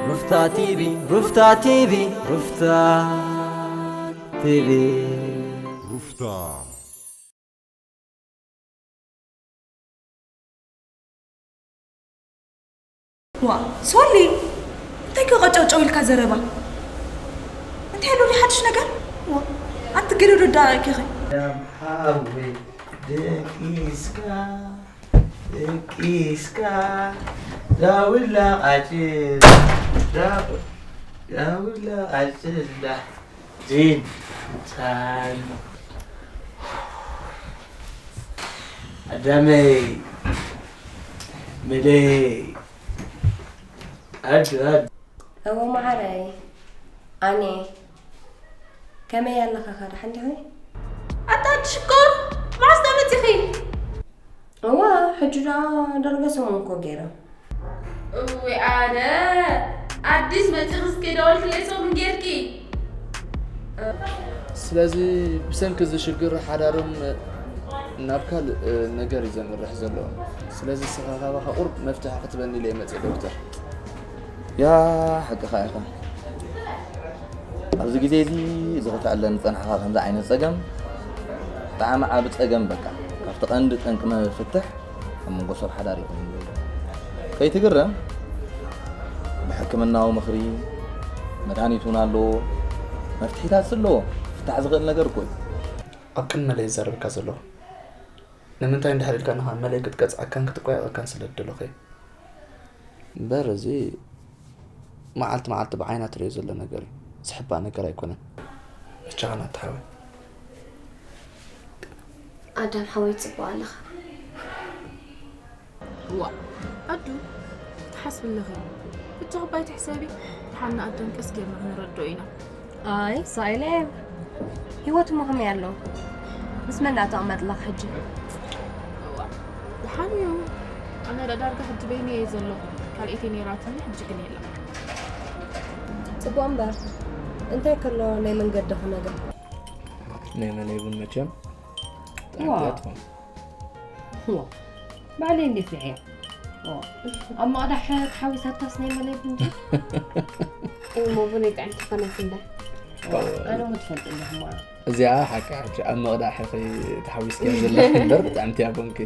ሩፍታ ቲቪ፣ ሩፍታ ቲቪ፣ ሩፍታ ቲቪ። ሩፍታ። ዋ፣ ሶሊ፣ እንታይ ከ ቀጨውጨው ኢልካ ዘረባ? እንታይ ኣሎ ሓድሽ ነገር? ዋ፣ ኣንቲ ገደዶ ዳ ኪኺ? ደም ሓዊ ደቂስካ፣ ደቂስካ፣ ዳውላ ዓጭድ፣ ዳው-፣ ዳውላ ዓጭድ፣ ዳ-፣ ጂን፣ ቻን፣ ኣዳመይ፣ መደይ፣ ኣዱ፣ ኣዱ። እዎ መዓረይ፣ ኣነ፣ ከመይ ኣለኻ? ከ ደሓን ዲኺ? ኣታ ሽኮር፣ መዓስ ዶ መጺኺ? እዋ፣ ሕጂ ደኣ ዳርጋ ሰሙን እኮ ገይረ። እወ፣ ኣነ ኣዲስ መጺኺ እስከ ደወልክለይ ሰሙን ጌርኪ። ስለዚ ብሰንኪ እዚ ሽግር ሓዳሮም ናብ ካልእ ነገር እዩ ዘምርሕ ዘሎ። ስለዚ ንስኻ ካባኻ ቁሩብ መፍትሒ ክትበኒ ኢለ እየ መጺአ ዶክተር። ያ፣ ሓቅኻ ኢኻ። ኣብዚ ግዜ እዚ፣ እዚ ክትዕለን ዝጸናሕካ ከምዚ ዓይነት ጸገም፣ ብጣዕሚ ዓቢ ጸገም በቃ። ካብቲ ቀንዲ ጠንቂ መፍትሕ ኣብ መንጎ ሰብ ሓዳር ይኹን ይብሉ። ከይትግረም፣ ብሕክምናዊ ምኽሪ፣ መድሃኒት እውን ኣለዎ። መፍትሒታት ኣለዎ። ክፍታሕ ዝኽእል ነገር እኮ እዩ። ኣብ ቅድመ ለይ ይዛረበካ ዘለኹ። ንምንታይ እንድሕር ኢልካ ንኻ መለይ ክትቀጽዓካን ክትቋየቐካን ስለ ዝደለኹ እየ። እምበር እዚ መዓልቲ መዓልቲ ብዓይና ትርእዮ ዘሎ ነገር እዩ። ዝሕባእ ነገር ኣይኮነን። በጃኻ ናቲ ሓወይ። ኣዳም ሓወይ፣ ጽቡቕ ኣለኻ። እዋ፣ ኣዱ፣ ትሓስቢ ኣለኺ። ብቻ እባ ኣይትሕሰቢ። ደሓን ንኣዳም ቀስ ጌርና ክንረድኦ ኢና። ኣይ፣ ሳኢለ፣ ህይወት እሞ ከመይ ኣሎ? ምስ መን ደኣ ተቐመጥላ ሕጂ? እዋ፣ ደሓን እዩ። ኣነ ደኣ ዳርጋ ሕጂ በይነይ እየ ዘለኹ። ካልኣይቲ ነይራትኒ፣ ሕጂ ግን የላ። ጽቡቕ እምበር፣ እንታይ ከሎ ናይ መንገድኹ ነገር? ናይ መለይ ቡን መቸም ዋ። ጥዕምቲ እያ ትኾን። ዋ፣ ባዕለይ እንዴት ደሕያ? ዋ፣ ኣብ መቕዳሕ ተሓዊሳታስ ናይ መለይ ቡን ድያ? እሞ ቡነይ ጥዕምቲ ኮነት እንዳ። ዋ፣ ኣነ እሞ ትፈልጥ ኣለኹ እሞ። እዚኣ ሓቂ ሓቂ ኣብ መቕዳሕ ኢኺ ተሓዊስክያ ዘለኺ እምበር ብጣዕምቲ እያ ቡንኪ።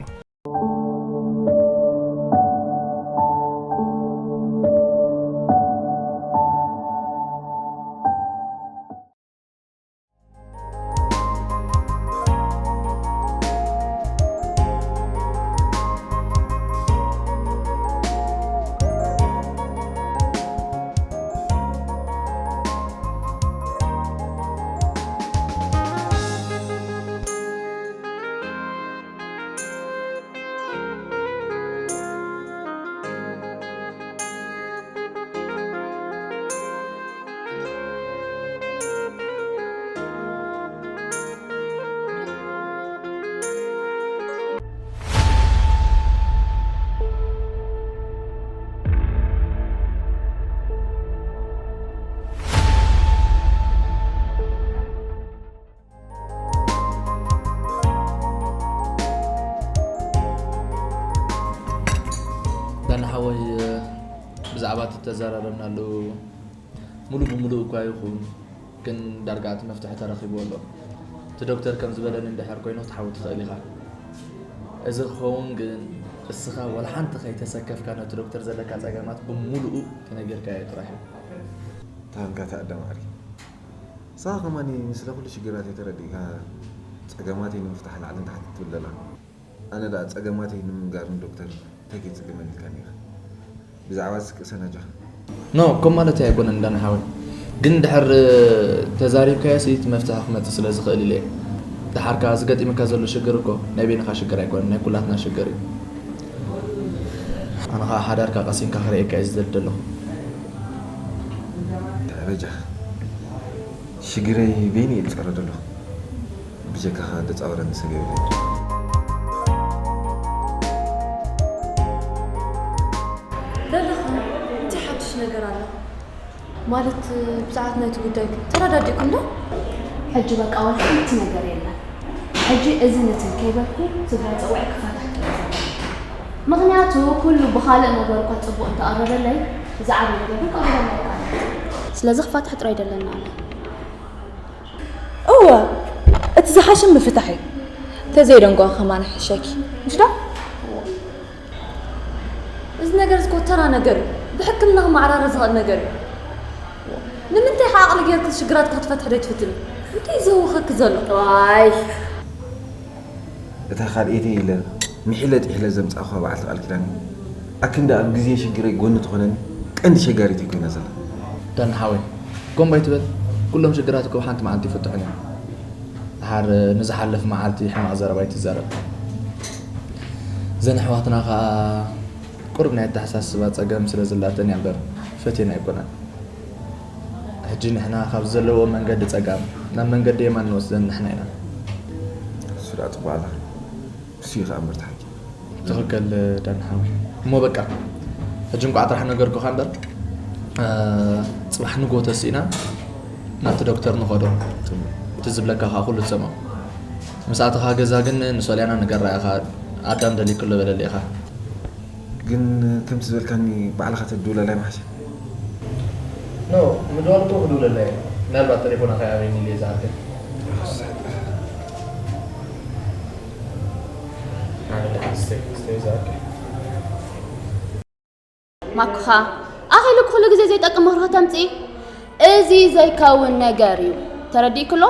ዳና ሓወይ፣ ብዛዕባ እቲ ተዘራረብናሉ ሙሉእ ብሙሉእ እኳ ይኹን፣ ግን ዳርጋ እቲ መፍትሒ ተረኺቡ ኣሎ። እቲ ዶክተር ከም ዝበለኒ እንድሕር ኮይኑ ክትሓዊ ትኽእል ኢኻ። እዚ ክኸውን ግን እስኻ ዋላ ሓንቲ ከይተሰከፍካ ነቲ ዶክተር ዘለካ ጸገማት ብሙሉኡ ተነጊርካዮ ጥራሕ እዩ። ታንካ ተኣደም ዓሪ። ንስኻ ከማኒ ስለ ኩሉ ሽግራተይ ተረዲእካ፣ ጸገማተይ ንምፍታሕ ላዕልን ታሕትን ትብል ዘለኻ። ኣነ ደኣ ጸገማተይ ንምንጋር ንዶክተር እንታይ ከይጽግመኒ ኢልካኒ ኢኻ? ብዛዕባ እዚ ስቅሰን ኣጆኻ። ኖ፣ ከም ማለተይ ኣይኮነን ዳኒ ሓወይ። ግን ድሕር ተዛሪብካዮ ሲ እቲ መፍትሒ ክመጽእ ስለ ዝኽእል ኢለ እየ። ደሓር ከኣ እዚ ገጢሙካ ዘሎ ሽግር እኮ ናይ በይንኻ ሽግር ኣይኮነን፣ ናይ ኩላትና ሽግር እዩ። ኣነ ኸኣ ሓዳርካ ቀሲንካ ክርእየካ እየ ዝደሊ ዘለኹ። ደኣ በጃኻ። ሽግረይ በይነይ እየ ዝጸሮ ዘለኹ። ብጀካኻ ደጻወረኒ ሰብ የብለይን። ደለኻ፣ እንታይ ሓድሽ ነገር ኣሎ? ማለት፣ ብዛዕባ ናይቲ ጉዳይ ተረዳዲእኩም ዶ? ሕጂ በቃ ዋላ ሓንቲ ነገር የለን። ሕጂ እዚ ነቲ ከይበልኩ ስድራ ጸውዐ ክፋታሕ ጥራይ። ምኽንያቱ ኩሉ ብኻልእ ነገር እኳ ጽቡቕ እንተቐረበለይ፣ እዚ ዓቢ ነገር ግን ቀሪበና ኣይከኣልን። ስለዚ ክፋታሕ ጥራይ ደለና ኣለ። እወ፣ እቲ ዝሓሸ ምፍታሕ እዩ። ተዘይደንጓ ከማን ሕሸኪ። ምሽ ዶ? እዚ ነገር እዚ እኮ ተራ ነገር እዩ። ብሕክምና ክመዓራረ ዝኽእል ነገር እዩ። ንምንታይ ከ ዓቕሊ ጌርኪ ሽግራትኪ ክትፈትሒ ዘይትፍትኒ? እንታይ እዩ ዘህውኸኪ ዘሎ? ዋይ። እታ ካልኤተይ ኢለ ምሒለ ጥሒለ ዘምጻእኳ በዓልቲ ቃል ኪዳን እዩ። ኣክንዲ ኣብ ግዜ ሽግረይ ጎኒ ትኾነኒ ቀንዲ ሸጋሪተይ ኮይና ዘላ። ዳኒ ሓወይ፣ ጎንባይ ትበል። ኩሎም ሽግራት እኮ ኣብ ሓንቲ መዓልቲ ይፍትሑን እዮም። ደሓር ንዝሓለፍ መዓልቲ ሕማቕ ዘረባ ኣይትዛረብ። እዘን ኣሕዋትና ኸኣ ቁሩብ ናይ ኣተሓሳስባ ጸገም ስለ ዘላተን እያ እምበር ፈትየን ኣይኮነን። ሕጂ ንሕና ካብ ዘለውኦ መንገዲ ጸጋም ናብ መንገዲ የማን ንወስደን ንሕና ኢና። እሱ ደኣ ጽቡቕ ኣላ። እሱ እዩ ከኣ ምርታሕኪ። ትኽክል ዳኒ ሓወይ። እሞ በቃ፣ ሕጂ እንቋዕ ጥራሕ ነገርኩኻ እምበር፣ እ፣ ጽባሕ ንግሆ ተሲእና ናብቲ ዶክተር ንኸዶ። እቲ ዝብለካ ከኣ ኩሉ ትሰምዖ። ምስ ኣተኻ ገዛ ግን ንሶልያና ንገራ ኢኻ፣ ኣዳም ደሊክሎ በለለ ኢኻ። ግን ከምቲ ዝበልካኒ ባዕልኻ ተድውለላ ይምሓሸ። ኖ፣ ምድዋል እኮ ክድውለላ እየ። ምናልባት ቴሌፎና ከይኣበየኒ ኢለ እየ ዝኣክል። ኣነ ደሓን ስተይ፣ ስተይ ዝኣክል። ማኩኻ፣ ኣኺሉ ኩሉ ግዜ ዘይጠቅም ምኽሪ ከተምጽኢ? እዚ ዘይከውን ነገር እዩ። ተረዲእክሎ?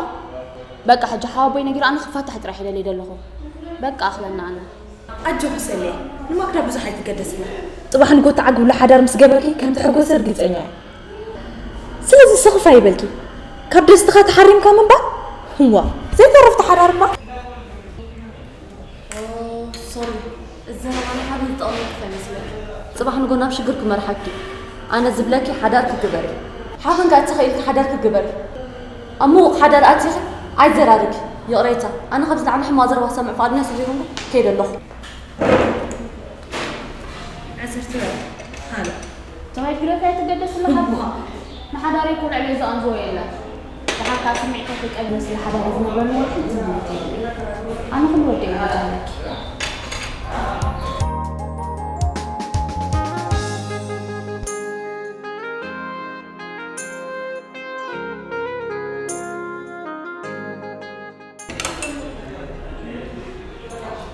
በቃ፣ ሕጂ ሓወቦይ ነጊሩ ኣነ ክፋታሕ ጥራሕ ይደሊ ዘለኹ። በቃ፣ ኣኽለና ኣነ። ኣጆኺ ሰሌ፣ ንማክዳ ብዙሕ ኣይትገደስላ። ጽባሕ ንጎ ተዓግብሉ ሓዳር ምስ ገበርኪ ከም ትሕጎሲ ርግጸኛ እየ። ስለዚ ስኽፍ ኣይበልኪ። ካብ ደስትኻ ተሓሪምካ ምንባር፣ ህዋ፣ ዘይተረፍቲ ሓዳር እባ። ኦ፣ ሶሪ። እዚ ዘረባ ንሓደ ዝጠቕመኪ ከይመስለኪ። ጽባሕ ንጎ ናብ ሽግር ክመርሓኪ። ኣነ ዝብለኪ ሓዳር ክግበሪ። ሓበን ከኣ እትኽእልኪ ሓዳር ክግበሪ። ኣብ ምዉቕ ሓዳር ኣቲኺ ኣይዘራርጊ። ይቕሬታ፣ ኣነ ካብዚ ላዕሊ ሕማቕ ዘረባ ክሰምዕ ፍቓደኛ ስለ ዘይኮንኩ ከይደ ኣለኹ። ዓሰርተ ሃሎ። ተባይ ግደፍ ኣይትገደስ ኣለኻ። እሞ። ንሓዳረይ እኮ ልዕለይ ዝኣንዝቦ የለን። ደሓር ካብ ስምዒታት ቀቢረ ስለ ሓዳረይ ዝነግረኒ ሓንቲ ምኒት የለን። ኣነ ኩሉ ወደይ እዩ ዘለኪ።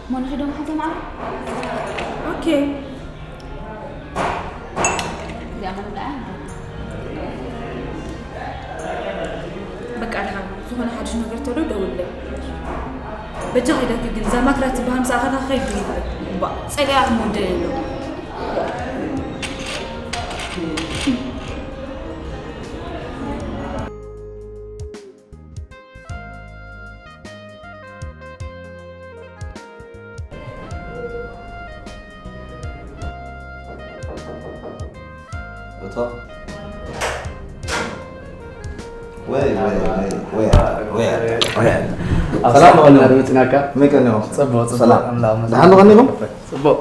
እሞ ንኺዶም ሓንሳብ መዓር? ኦኬ። እዚኣ መን ደኣ? በቃ ደሓን፣ ዝኾነ ሓድሽ ነገር ተሎ ደውልለይ። በጃ ከይደኪ ግን፣ እዛ ማክዳ ትበሃል ምስ ኣኸርካ ከይድ ይብል። እባ፣ ጸሊኣ ክመወደል የለዎ። እቶ። ወይ፣ ወይ፣ ወይ፣ ወይ፣ ወይ፣ ወይ። ኣብ ሰላም ስራሕ ዶ? ኮና ዶ መጺናካ? ከመይ ቀኒኹም? ጽቡቕ፣ ጽቡቕ፣ ሰላም። ኣምላኽ ይመስገን። ደሓን ዶ ቀኒኹም? ጽቡቕ።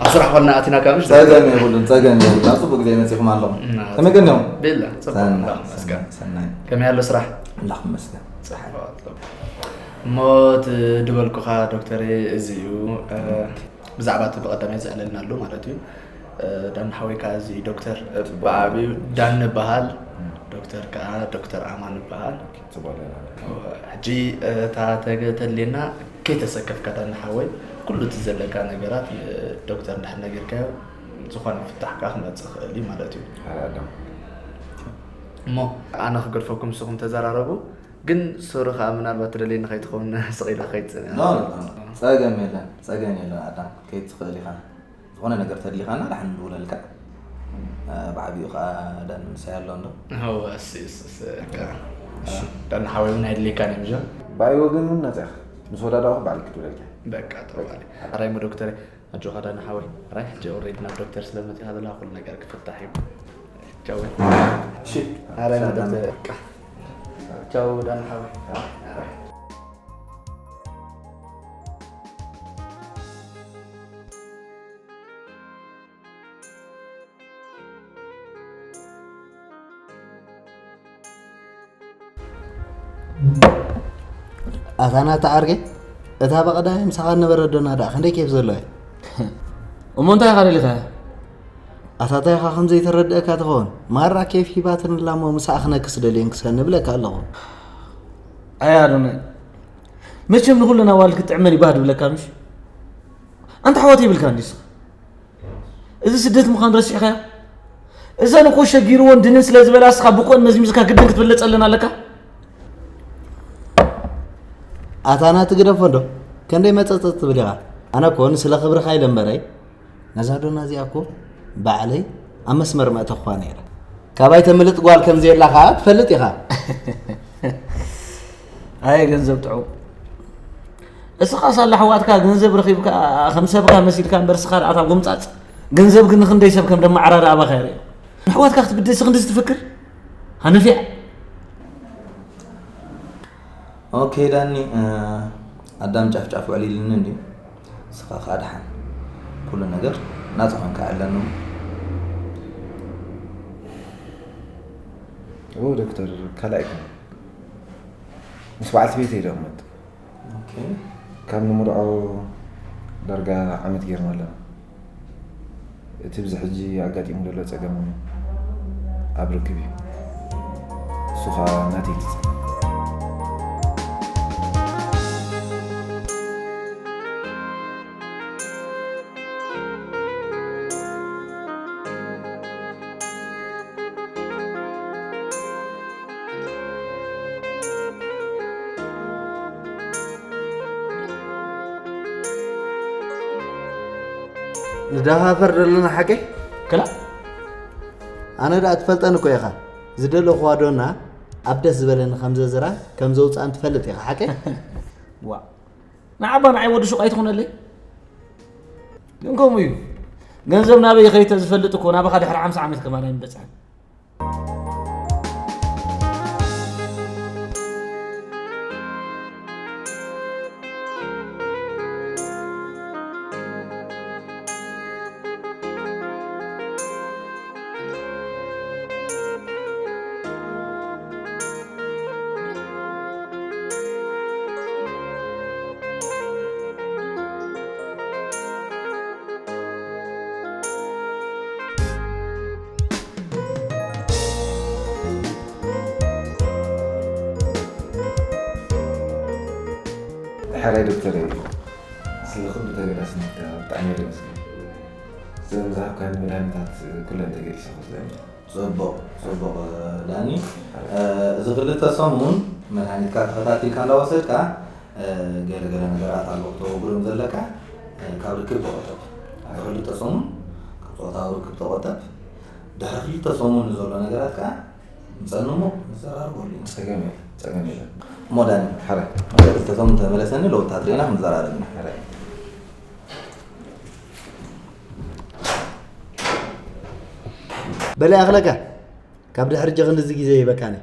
ኣብ ስራሕ ኮና ኣቲናካ፣ ምሽ? ጸገም የብሉን፣ ጸገም የብሉን። ኣብ ጽቡቕ ግዜ መጺኹም ኣለኹም። እና ከመይ ቀኒኹም? ቤላ፣ ጽቡቕ፣ ሰናይ፣ ኣምላኽ ይመስገን። ሰናይ፣ ሰናይ። ከመይ ኣሎ ስራሕ? ኣምላኽ ይመስገን። ጽቡቕ፣ ጽቡቕ። እሞ እቲ ድበልኩኻ ዶክተር እዚ እዩ፣ እ፣ ብዛዕባ እቲ ብቐዳማይ ዘዕለልናሉ ማለት እዩ። እ፣ ዳኒ ሓወይ ከኣ እዚ እዩ ዶክተር፣ እ፣ ጽቡቕ። ብዓቢኡ ዳኒ ይበሃል። እም። ዶክተር ከኣ ዶክተር ኣማን ይበሃል። ጽቡቕ ዳኒ። ሕጂ፣ እ፣ እታ ተገ-፣ ተድልየና ከይተሰከፍካ ዳኒ ሓወይ፣ ኩሉ እቲ ዘለካ ነገራት ንዶክተር እንድሕር ነጊርካዮ፣ ዝኾነ ፍታሕ ከኣ ክመጽእ ይኽእል እዩ ማለት እዩ። ኣረ ኣዳም። እሞ ኣነ ክገድፈኩም ንስኹም ተዘራረቡ። ግን ሶሪ ከኣ ምናልባት ትደልየኒ ከይትኸውን ስቕ ኢለ ከይትጽ-፣ ኖ፣ ኖ፣ ኖ። ጸገም የለን፣ ጸገም የለን ኣዳም፣ ከይትኽእል ኢኻ። ዝኾነ ነገር ተድሊኻና ደሓን ንድውለልካ። እ፣ ብዓቢኡ ከኣ ዳን ምሳይ ኣሎ እንዶ። እወ፣ እሲ፣ እሲ፣ እሲ፣ በቃ። እሺ፣ ዳን ሓወይ እውን ኣይድልየካን እዮም እዞም። ብኣይ ወገን እውን ነጻ ኢኻ። ምስ ወዳዳእኹ ባዕለይ ክድውለልካ። በቃ፣ ተባለ። ኣራይ እሞ ዶክተር፣ ኣጆኻ ዳኒ ሓወይ። ኣራይ፣ ሕጂ ኦልሬዲ ናብ ዶክተር ስለ መጺኻ ዘለኻ ኩሉ ነገር ክፍታሕ እዩ። ቻው። እሺ። ኣራይ፣ ሰላም። ዶክተር፣ በቃ። ቻው ዳኒ ሓወይ። ኣራይ። ኣታ ናታ ዓርከይ፣ እታ ብቐዳማይ ምሳኻ ነበረ ኣዶና ደኣ ክንደይ ኬፍ ዘለዋ እያ። እሞ እንታይ ኢኻ ደሊኻያ? ኣታታይኻ ከም ዘይተረድእካ ትኸውን። ማራ ኬፍ ሂባትንላ እሞ ምሳኣ ክነክስ ደልየን ክሰኒ እብለካ ኣለኹ። ኣይ ኣዶናይ፣ መቸም ንኹለን ኣዋልድ ክትጥዕመን ይባህ ድብለካ ምሽ? ኣንታ ኣሕዋት ይብልካ እንዲ ንስኻ? እዚ ስደት ምዃን ረሲዕካዮ? እዘን እኮ ሸጊርወን ድንን ስለ ዝበላ እስኻ ብቆን መዝሚዝካ ግድን ክትብለጸለን ኣለካ? ኣታ ናቲ ግደፎ እንዶ፣ ከንደይ መጸጸጽ ትብል ኢኻ? ኣነ እኮ ንስለ ክብርኻ ኢለ እምበረይ፣ ነዛ ዶና እዚኣ እኮ ባዕለይ ኣብ መስመር መእተኹዋ ነይረ። ካባይ ተምልጥ ጓል ከም ዘየላ ኸኣ ትፈልጥ ኢኻ። ኣየ ገንዘብ ጥዑም። እስኻ ሳላ ኣሕዋትካ ገንዘብ ረኺብካ ከም ሰብካ መሲልካ እምበር እስኻ ደኣ እታ ጎምጻጽ። ገንዘብ ግን ንኽንደይ ሰብ ከም ደመዓራሪ ኣባኻ የርኢ። ንኣሕዋትካ ክትብድስ ክንድዚ ትፍክር? ሃነፊዕ። ኦኬ ዳኒ፣ እ፣ ኣዳም ጫፍ ጫፍ ውዕል ኢልኒ እንድዩ። ንስኻ ከኣ ደሓን ኩሉ ነገር ናጻ ኮንካ ኣለኒ። ኦ ዶክተር፣ ካልኣይ ከም ምስ በዓልቲ ቤተይ ዶ ክመጽእ? ኦኬ። ካብ ንምርዖ ዳርጋ ዓመት ጌርና ኣለና። እቲ ብዚ ሕጂ ኣጋጢሙ ዘሎ ጸገም እውን ኣብ ርክብ እዩ። እሱ ኸኣ ናተይ ትጽ- ንደፋፈር ደለና ሓቀይ? ክላ? ኣነ ደኣ ትፈልጠኒ እኮ ኢኻ። ዝደለኹዋ ዶና ኣብ ደስ ዝበለኒ ከም ዘዝራን ከም ዘውፅኣን ትፈልጥ ኢኻ ሓቀይ? ዋ፣ ንዓባ ንዓይ ወዲ ሹቕ ኣይትኹነለይ። ግን ከምኡ እዩ። ገንዘብ ናበይ ይኸይድ ተዝፈልጥ እኮ ናባኻ ድሕሪ ሓምሳ ዓመት ከማን ኣይምበጽሐን። ሕራይ ዶክተር፣ ስለ ኩሉ ተገዳስነትካ ብጣዕሚ እየ ዘመስግን። እዘን ዝሃብካኒ መድሃኒታት ኩለን ተገዲሰ ክወስደን እየ። ጽቡቕ፣ ጽቡቕ ዳኒ። እ፣ እዚ ክልተ ሰሙን መድሃኒትካ ተኸታቲልካ እንዳወሰድካ፣ እ፣ ገለ ገለ ነገራት ኣለዉ ክተወግዶም ዘለካ፣ እ፣ ካብ ርክብ ተቖጠብ። እዚ ክልተ ሰሙን ካብ ጾታዊ ርክብ ተቖጠብ። ድሕሪ ክልተ ሰሙን ንዘሎ ነገራት ከኣ ንጸንሞ ንዘራርበሉ ኢና። ጸገም የለን፣ ጸገም የለን። እሞ ዳኒ፣ ሓራይ። ክልተ ሰሙን ተመለሰኒ፣ ለውጢ ኣትሪእና ክንዘራረብ ኢና። ሓራይ። በለ ይኣኽለካ። ካብ ድሕሪ ሕጂ ክንድዚ ግዜ ይህበካን እየ።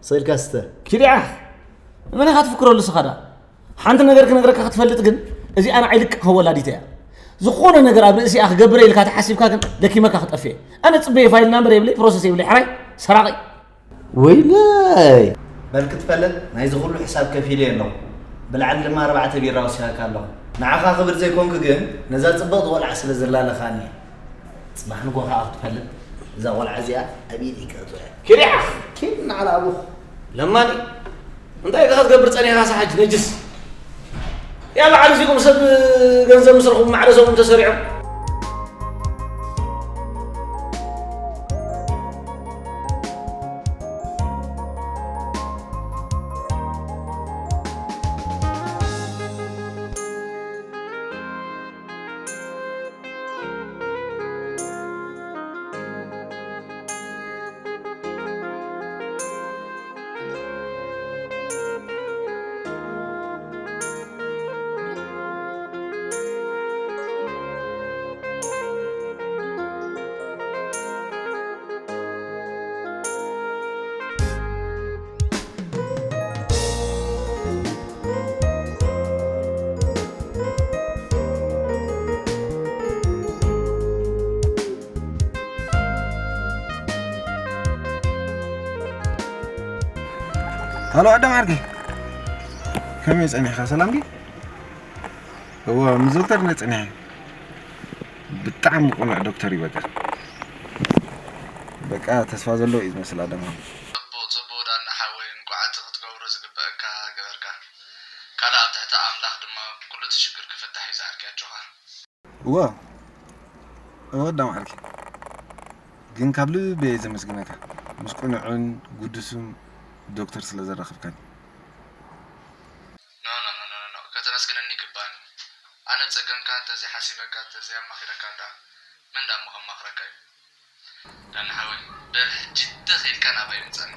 ስቕ ኢልካ ስተ። ኪድ ኢኻ። ንመን ኢኻ ትፍክረሉ ንስኻ ደኣ? ሓንቲ ነገር ክነግረካ ክትፈልጥ ግን፣ እዚኣ ንዓይ ልክዕ ከም ወላዲተይ እያ። ዝኾነ ነገር ኣብ ርእሲኣ ክገብር እየ ኢልካ ተሓሲብካ ግን ደኪመካ ክጠፍእ እየ። ኣነ ጽበየ ፋይል ናምበር የብለይ፣ ፕሮሰስ የብለይ፣ ሕራይ ሰራቒ። ወይለይ! በል ክትፈልጥ ናይዚ ኩሉ ሕሳብ ከፊለ ኣለኹ። ብላዕሊ ድማ ኣርባዕተ ቢራ ወሲኸካ ኣለኹ። ንዓኻ ክብል ዘይኮንኩ ግን ነዛ ጽብቕቲ ቆልዓ ስለ ዘላለኻኒ እየ። ጽባሕ ንግሆ ከኣ ክትፈልጥ እዛ ቆልዓ እዚኣ ኣብ ኢደይ ከእትዋ እየ። ኪድ ኢኻ! ኪድ ንዓል ኣቡኽ። ለማኒ፣ እንታይ ኢኻ ክትገብር ጸኒሕካ ሰሓጅ ነጅስ? ያ በዓል እዚኦም ሰብ ገንዘብ ምስ ረኽቡ ማዕረ ሰብኦም ተሰሪዖም። ሃሎ ኣዳም ዓርከይ፣ ከመይ ጸኒሕካ? ሰላም ድዩ? እወ፣ ምስ ዶክተር እንደ ጸኒሐ። ብጣዕሚ ቅኑዕ ዶክተር እዩ በቃ። በቃ ተስፋ ዘለዎ እዩ ዝመስል ኣዳም። ጽቡቕ፣ ጽቡቕ ዳና ሓወይ፣ እንቋዕ እቲ ክትገብሮ ዝግበአካ ገበርካ። ካልእ ኣብ ትሕቲ ኣምላኽ ድማ ኩሉ እቲ ሽግር ክፍታሕ እዩ ዝዓርከይ ኣጆኻ። እወ፣ እወ ኣዳም ዓርከይ። ግን ካብ ልበይ እየ ዘመስግነካ። ምስ ቅኑዕን ግዱስን ዶክተር ስለ ዘራኸብካኒ። ኖ፣ ኖ፣ ኖ፣ ኖ፣ ኖ፣ ከተመስግነኒ ይግባኒ። ኣነ ጸገምካ እንተዘይሓሲበካ፣ እንተዘይኣማኺረካ እንዳ፣ መን ደኣ እሞ ከማኽረካ እዩ? ዳኒ ሓወይ፣ በል ሕጂ ደኺልካ ናባይ ምጻኒ።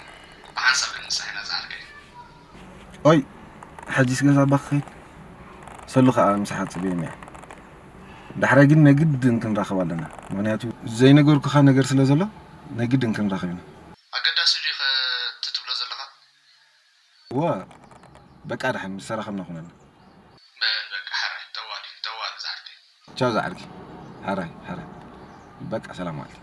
ብሓንሳብ ክንምሳሕ ኢና ዝዓርከይ። ኦይ፣ ሕጂስ ገዛ ኣባኺ ክኸይድ? ሰሉ ኸኣ ምሳሕ ኣጽብየኒ እያ። ዳሕራይ ግን ናይ ግድን ክንራኸብ ኣለና። ምኽንያቱ ዘይነገርኩኻ ነገር ስለ ዘሎ ናይ ግድን ክንራኸብ ኢና። ኣገዳሲ ድዩ ኸ እቲ ትብሎ ዘለኻ? እወ፣ በቃ ደሓን ምስ ተራኸብና ኩነልና። በል በቃ፣ ሕራይ፣ ጠዋሊ፣ ጠዋሊ ዝዓርከይ። ቻው ዝዓርከይ። ሕራይ፣ ሕራይ። በቃ ሰላም መዓልቲ።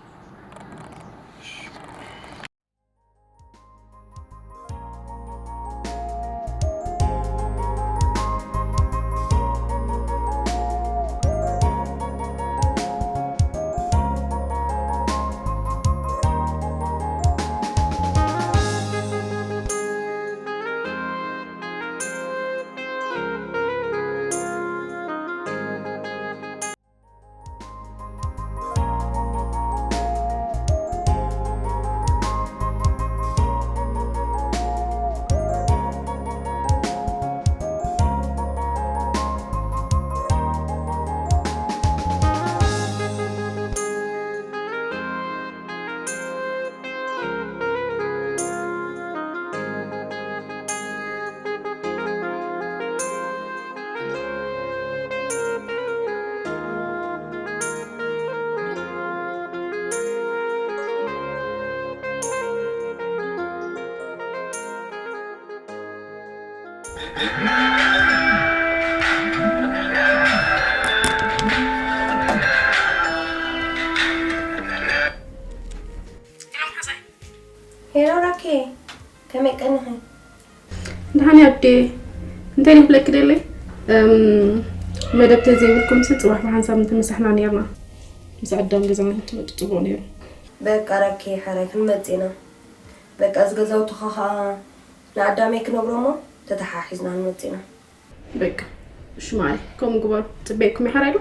ሄሎ ራኬ፣ ከመይ ቀኒኺ? ደሓን እየ ኣዴ። እንታይ ኢለ ክብለኪ ደለይ? እም፣ መደብ ተዘይብልኩምሲ ጽባሕ ብሓንሳብ ምተመሳሕና ነይርና። ምስ ኣዳም ገዛና ክትመጡ ጽቡቕ ነይሩ። በቃ ራኬ፣ ሓራይ ክንመጽእ ኢና። በቃ፣ እዚ ገዛውትኻ ኸኣ ንኣዳመይ ክነግሮ እሞ ተተሓሒዝና ክንመጽእ ኢና። በቃ፣ እሺ ማይ፣ ከምኡ ግበሩ። ጽበይኩም ይሓራይ ዶ?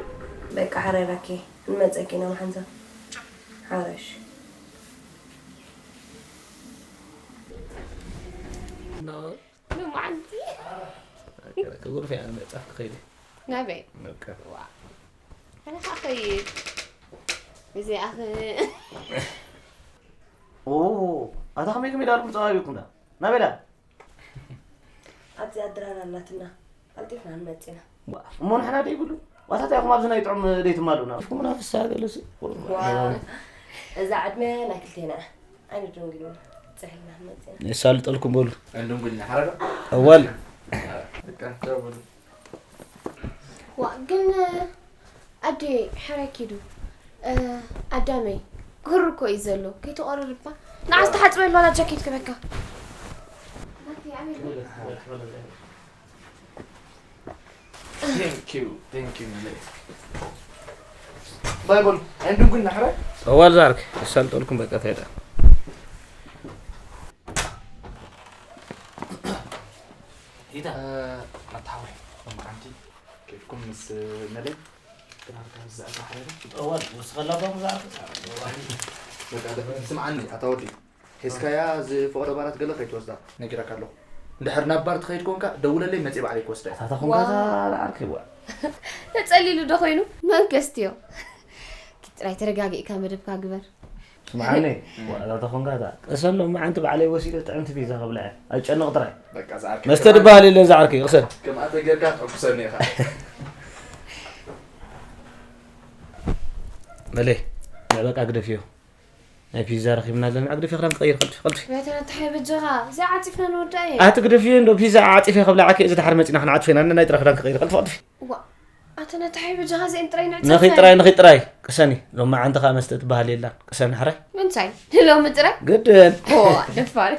በቃ፣ ሓራይ ራኬ፣ ክንመጸኪ ኢና ብሓንሳብ። ሓራይ፣ እሺ። ሎማዓንቲ ክጉርፍ እያ መጻፍ ትኸይድ። ናበይ? በቃ። ዋ። ኣነ ኸዓ ኸይድ። እዚኣ ኸ- ኦ፣ ኣታ ከመይ ከመይ ዳርኩም ጸባቢኩም ዳ? ናበይ ዳ? ኣብዚኣ ድራር ኣላትና። ቀልጢፍና ንመጽእ ኢና። ዋ፣ እሞ ንሕና ደይብሉ? ዋታ እንታይ ኢኹም ኣብዚ ናይ ጥዑም ደይትማሉና? ኢኹም ናፍሳ ገለሲ። ዋ፣ እዛ ዕድመ ናይ ክልቴና። ኣይንድንግልን። ጽሕልና ንመጽእ ኢና። የሳልጠልኩም በሉ። ኣይንድንግልን፣ ሓራዶ? ኣዋል። በቃ፣ ቻው በሉ። ዋ፣ ግን ኣዴ፣ ሕራይ ኪዱ። እ፣ ኣዳመይ፣ ቁሪ እኮ እዩ ዘሎ። ከይተቆርርባ። ንዓ ዝተሓጽበ ኣሎ፣ ኣላ ጃኬት ክበካ። ናቲ፣ ኣሜን። Thank you, thank you መለይ። ባይ በሉ፣ ኣይንድንጉን ናሕረ። ጠዋል ዛርክ፣ የሳልጠልኩም በቃ ታይዳ። ሂዳ። እ፣ ኣታወይ፣ ሎማዓንቲ ኬድኩም ምስ መለይ? ጥራርካ ዝዛእካ ሓይረ? ጠዋል፣ ወስኸላ ዶ ዛርክ? በቃ፣ ስምዓኒ፣ ኣታ ወዲ። ሒዝካያ ዝፈቐዶ ባራት ገለ ከይትወስዳ ነጊረካ ኣለኹ። እንድሕር ናብ ባር ትኸይድ ኮንካ ደውለለይ፣ መፅእ ባዕለይ ክወስዳ እየ። ኣታ ተኾንካ እዛ ዓርከይ ዋ። ተጸሊሉ ዶ ኮይኑ? መንከስትዮ። ጥራይ ተረጋጊእካ መደብካ ግበር። ስምዓኒ፣ ዋ፣ እዛ ተኾንካ እዛ። ቀሰሎ መዓንቲ ባዕለይ ወሲደ ጥዕምቲ ፒዛ ከብልዐ። ኣይጨነቕ ጥራይ። በቃ፣ እዛ ዓርከይ መስተ ከማን ድበሃል የለን እዛ ዓርከይ፣ ቅሰን። ከምኣ ተጌርካ ተዕኩሰኒ ኢኻ። መለይ፣ ንዕ በቃ ግደፍዮ። ናይ ፒዛ ረኺብና ኣለና። ኣግደፊ ክዳን ክቐይር፣ ቀልጥፊ፣ ቀልጥፊ። ቤተ ነታ ሓይ በጃኻ፣ እዚኣ ዓጺፍና ንወድኣ እየ። ኣቲ ግደፊ እንዶ ፒዛ ዓጺፈ ክብላ ዓኪ፣ እዚ ድሓር መጺና ክንዓጽፎ ኢና፣ ነናይ ጥረ ክዳን ክቐይር፣ ቀልጥፊ፣ ቀልጥፊ። ዋ፣ ኣተ ነታ ሓይ በጃኻ፣ እዚኤን ጥራይ ንዕጸፈን። ንኺድ ጥራይ፣ ንኺድ ጥራይ። ቅሰኒ፣ ሎማዓንቲ ኸኣ መስተ ትበሃል የላን። ቅሰኒ፣ ሕራይ። ምንታይ? ንሎሚ ጥራይ? ግድን። ዋ፣ ደፋር።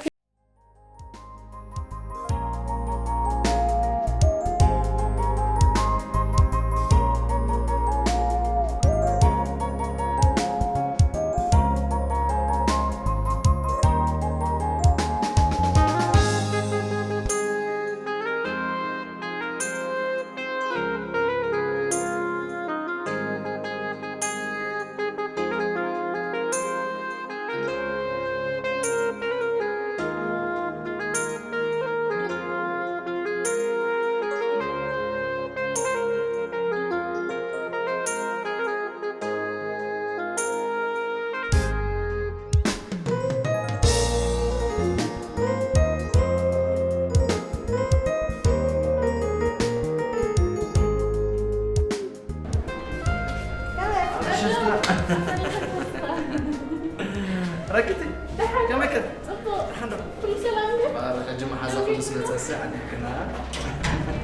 ከመይ ከ? ጽቡቕ። ደሓን ዶ? ኩሉ ሰላም ድዩ? ኧረ፣ ሕጂ መሓዛ ኩሉ ስለ ጸንሰ ዓዲግክና።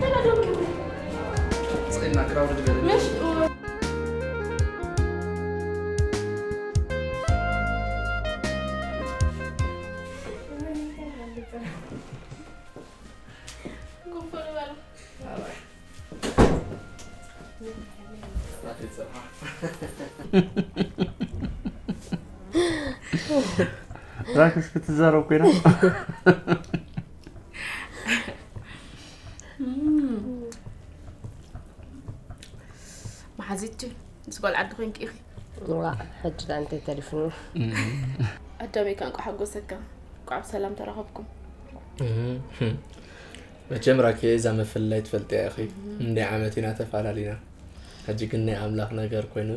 ተናደምኩ። ስቕ ኢልና ክራውድድ ገለ። ምሽ? ራክስ ክትዛረብ ኮይና። መሓዚት ምስ ጓል ዓዲ ኮይንኪ ኢኺ። ዋ፣ ሕጂ ዳ እንታይ ተሪፍኒ? ኣዳመይ ከ እንቋዕ ሓጎሰካ። እንቋዕ ብሰላም ተራኸብኩም። መቸም ራኬ እዛ ምፍልላይ ትፈልጥያ ኢኺ። እንደ ዓመት ኢና ተፋላሊና። ሕጂ ግን ናይ ኣምላኽ ነገር ኮይኑ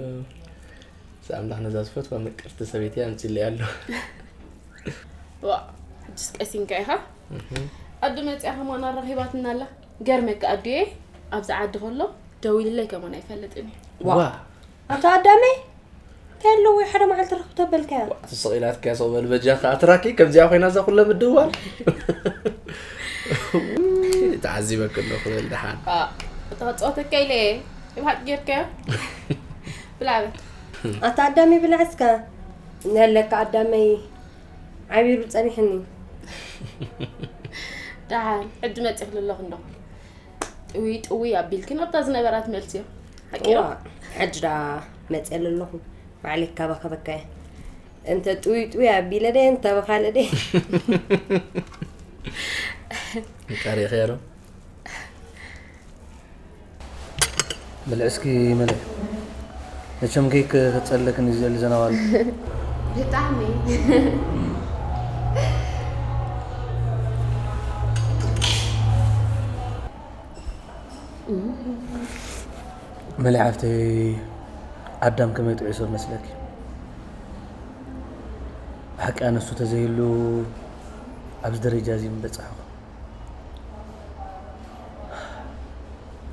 ኣምላኽ ነዛ ዝፈትዋ ምቅርቲ ሰበይቲ ኣምፂለይ ኣሎ። ዋ፣ ሕጅስ ቀሲንካ ኢኻ። ኣዱ መፅያ ከማን ኣራኺባትና ኣላ። ገርመካ ኣዱየ ኣብዚ ዓዲ ከሎ ደዊልለይ ከማን ኣይፈልጥን እዩ። ዋ ኣቶ ኣዳመይ እንታይ ኣለዎ? ሓደ መዓልቲ ርኽብ ተበልካያ። ትስቕ ኢላትካ ሰው በል በጃኻ ኣትራኪ ከምዚኣ ኮይና እዛ ኩለ ምድዋል። ተዓዚበክ ኣለኹ በል ደሓን። እታ ክፃወተካ ኢለ እየ። ብሓቂ ጌርካዮ? ብላዕበ ኣታ ኣዳመይ ብላዕ እስከ። ነለካ ኣዳመይ ዓቢሩ ጸኒሕኒ። ደሓን ሕጂ መፂእ ክልለኹ እንዶ ጥውይ ጥውይ ኣቢልክን ኣብታ ዝነበራት መልሲ እዮ። ሓቂ ዶ? ዋ፣ ሕጂ ዳ መፅእ ኣለኹ። ባዕለይ ካባኸበካየ። እንተ ጥውይ ጥውይ ኣቢለ ደ እንተ በኻለ ደ ቀሪእኽያ ዶ? ብልዕ እስኪ መልዕ። መቸም ኬክ ክጸለክን እዩ ዝደሊ ዘናዋል። ብጣዕሚ መልዕ ሓፍተይ፣ ኣዳም ከመይ ጥዑይ ሰብ መስለኪ? ብሓቂ ኣነሱ ተዘይህሉ ኣብዚ ደረጃ እዚ ምበጻሕኹ።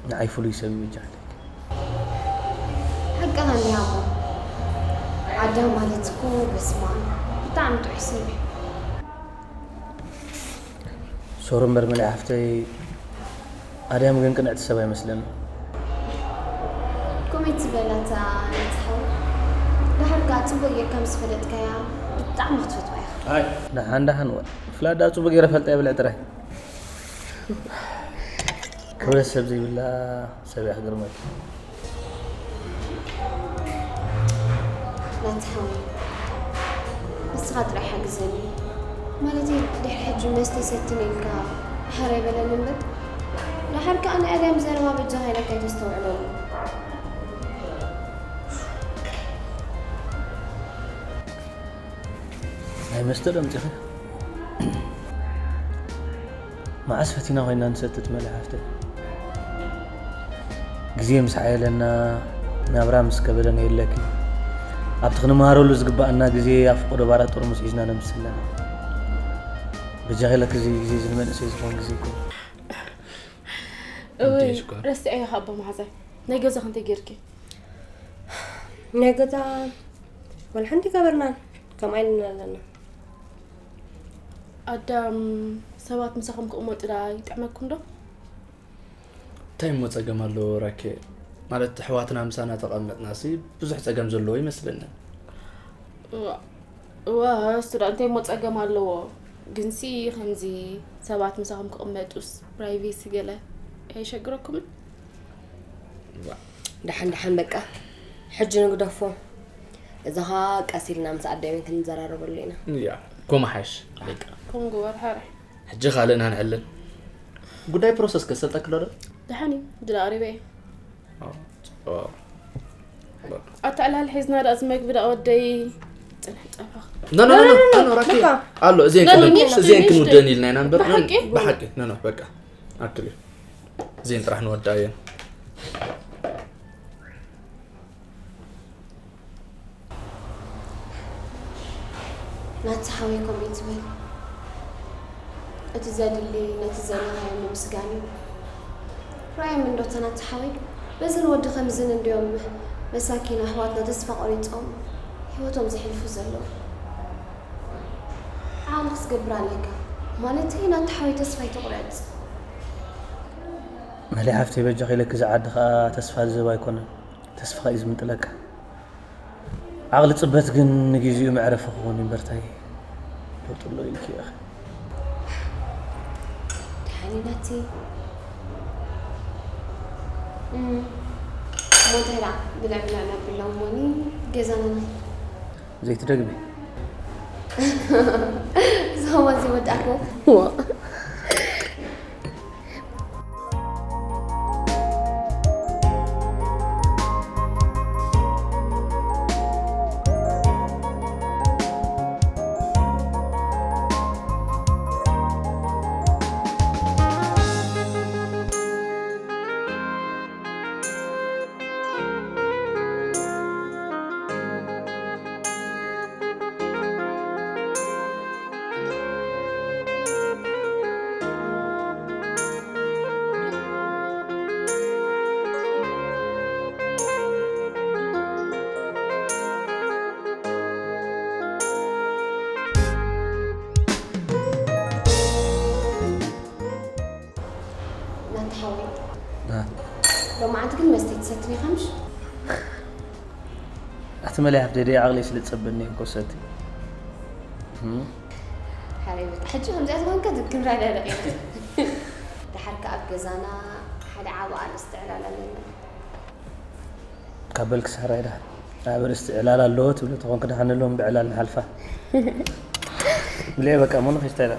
ንዓይ ፍሉይ ሰብ ይበጃ ኣለኪ። ሓቅኻ እንዲያ እሞ ኣዳም ማለት እኮ በስመ ኣብ ብጣዕሚ ጥዑይ ሰብ እዩ። ሶሪ እምበር መልዕ ሓፍተይ፣ ኣዳም ግን ቅንዕቲ ሰብ ኣይመስለኒ። ኮሜት ዝበላታ ናትሓው ድሓር ከዓ ፅቡቅ ጌርካ ምስ ፈለጥካያ ብጣዕሚ ክትፈትዋ ኢኻ። ደሓን ደሓን ወ ፍላዳ ፅቡቅ ገይረ ፈልጣ ይብልዕ ጥራይ። ክብረት ሰብ ዘይብላ ሰብ እያ ክገርመኪ። ናትሓው ንስኻ ጥራይ ሓግዘኒ። ማለተይ ድሕሪ ሕጂ መስተ ሰትነ ኢልካ ድሓር ኣይበለኒ እምበር ድሓር ከዓ ናይ ኣዳም ዘረባ በጃኻ ኢለካ ኣይተስተውዕለሉ። ናይ መስተ ዶ ኣምፂኺ? መዓስ ፈቲና ኮይና ንሰቲ ትመልእ ሓፍተይ? ግዜ ምስ ሓየለና ናብራ ምስ ከበደና የለኪ ኣብቲ ክንመሃረሉ ዝግባኣና ግዜ ኣብ ፈቐዶ ባራት ጥርሙስ ሒዝና ነምስስ ኣለና። በጃኺ ለኪ እዚ ግዜ እዚ ንመንእሰይ ዝኾን ግዜ ኣይኮነን። እውይ እንዴ ሽኮር። ረስዐ ኢኻ ኣቦ መሓዛይ ናይ ገዛኺ እንታይ ጌርኪ? ናይ ገዛ ወላ ሓንቲ ገበርናን ከምኣ ኢልና ኣለና። ኣዳም ሰባት ምሳኹም ክቕመጡ ዳ ይጥዕመኩም ዶ? እንታይ እሞ ፀገም ኣለዎ ራኬ? ማለት ኣሕዋትና ምሳና ተቐመጥናሲ ብዙሕ ፀገም ዘለዎ ይመስለኒ። እዋ፣ እዋ እሱ ዳ እንታይ እሞ ፀገም ኣለዎ? ግንሲ ከምዚ ሰባት ምሳኹም ክቕመጡስ ፕራይቬሲ ገለ ኣይሸግረኩምን? ደሓን ደሓን በቃ ሕጂ ንግደፎ። እዛ ኸ ቀስ ኢልና ምስ ኣዳሜን ክንዘራረበሉ ኢና። ያ ኮመሓሽ በቃ ከምኡ ግበር ሓራይ። ሕጂ ካልእና ንዕልን ጉዳይ ፕሮሰስ ከሰልጠክሎ ዶ? ደሓን እዩ ድዳ ኣሪበ እየ። ኦ፣ ጽቡቕ። ኣተዕላል ሒዝና ዳኣ እዚ መግቢ ዳኣ ወደይ ጽንሕ ጸባኽ ኖ ኖ ኖ ኖ ኖ ራኪ በቃ። ኣሎ እዜን ኖ፣ ኖ፣ ክንወ- ሚኒስትር፣ እዜን ሚኒስትር። ክንውደን ኢልና ኢና እምበር ብሓቂ? ብሓቂ ኖ ኖ በቃ ኣክሊ እዜን ጥራሕ ንወዳ እየን። ናቲ ሓወይ ከምኡ ትብል እቲ ዘድሊ ነቲ ዘለኻዮ ምምስጋን እዩ። ራእዮም እንዶ ተናቲ ሓወይ በዝን ወዲ ከምዝን እንድዮም መሳኪን ኣሕዋትና ተስፋ ቆሪጾም ህይወቶም ዘሕልፉ ዘለዉ። ክትገብር ኣለካ። ማለተይ ናታ ሓወይ ተስፋ ኣይትቑረጽ። መሊ ሓፍተይ በጃኺ ኢለኪ ዝዓዲ ኸኣ ተስፋ ዝህብ ኣይኮነን። ተስፋ እዩ ዝምንጥለካ። ዓቕሊ ጽበት ግን ንግዜኡ መዕረፊ ክኾን እዩ እምበርታይ ለውጢ ኣሎ ኢልኪ ኢኺ። ደሓኒ ናቲ እሞ እንታይ ደኣ ብልዕ ብልዕ ነብሎም ሞኒ ገዛና ዘይትደግሚ። ዞባ ዘይወዳእኮ ናቲ ሓወይ ሎማዓንቲ ግን መስተ ትሰትን ኢኻ ምሽ? ኣቲ መለይ ሓፍተይ ደይ ዓቕሊ ስለ ዝጸበኒ እኮ ሰቲ። ሓረይ በቃ ሕጂ ከምዚኣ ዝኾንካ ክንረዳዳእ ኢና። ደሓር ከኣ ኣብ ገዛና ሓደ ዓቢ ኣርእስቲ ዕላል ኣለና። ካብ በልኪ ሳራይ ደኣ ኣብ ርእስቲ ዕላል ኣለዎ ትብሊ ተኾንኪ ደሓን ኣለዎም ብዕላል ንሓልፋ። ብልዒ በቃ ሞኖ ፌስታ ኢላ።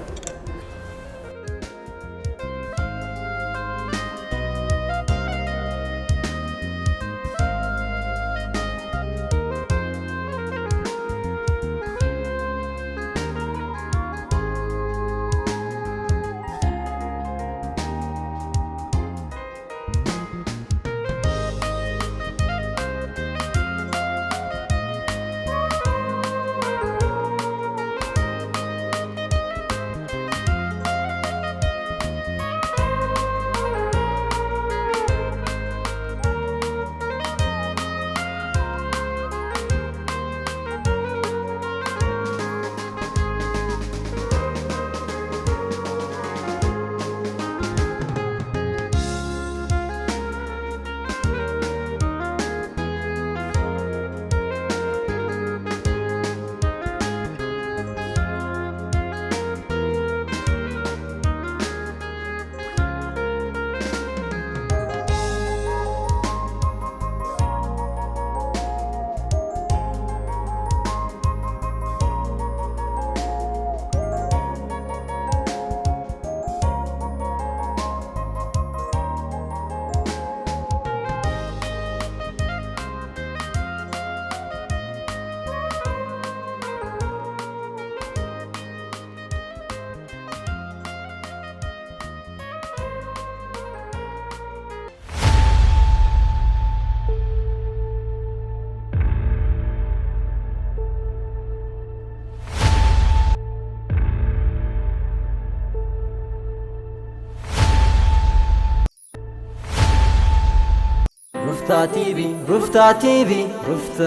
ሩፍታ ቲቪ ሩፍታ ቲቪ ሩፍታ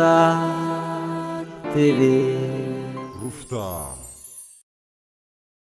ቲቪ ሩፍታ